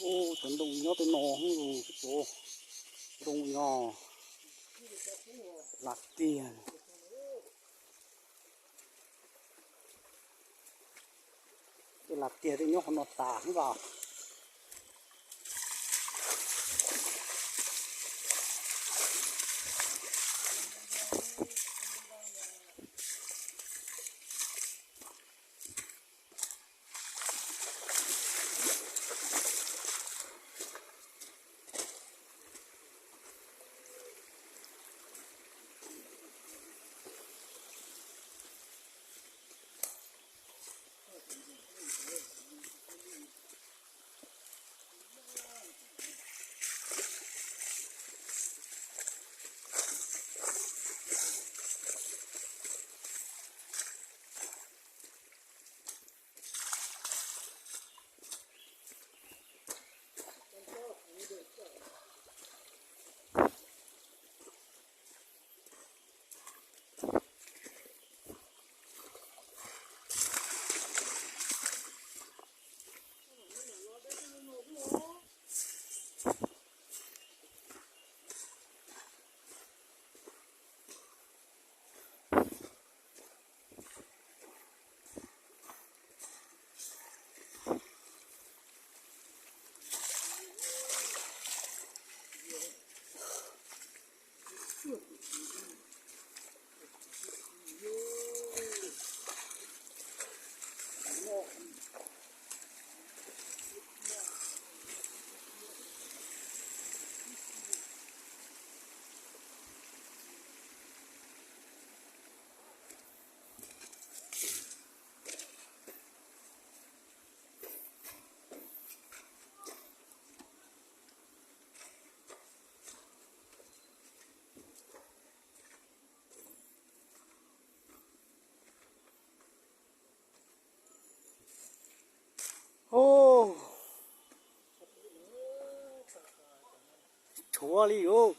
Ub, cov ntoo nyob tej no, cov ntoo no lam tiag. Tej lam tiag tej nyob qhov no tas xwb as. Ub, tshuav li os.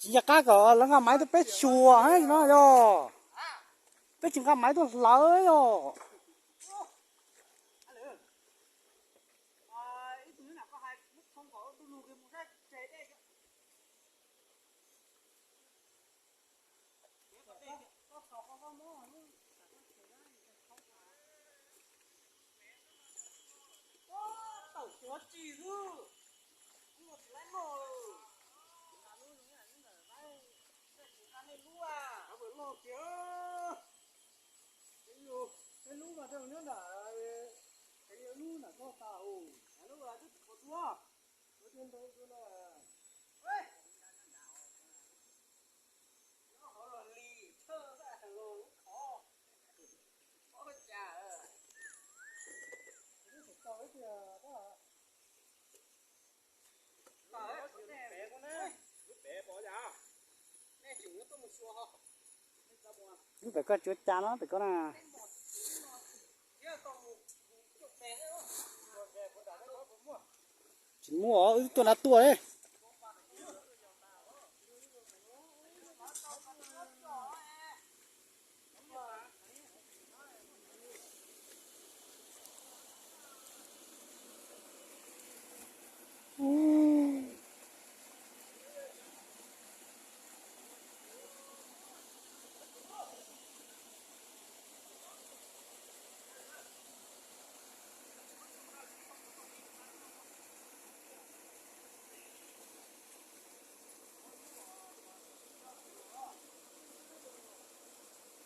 Tsis nco qab kom lawv nqa maiv tuaj peb xyuas no yog, peb tsis nqa maiv tuaj hlawv yog. Lub mas nyob nram, lub nram koj tas, lub twb pov tuaj. Lub pem koj tsuav cas no pem koj na? Tsis muaj, wb tuaj nrad tuaj.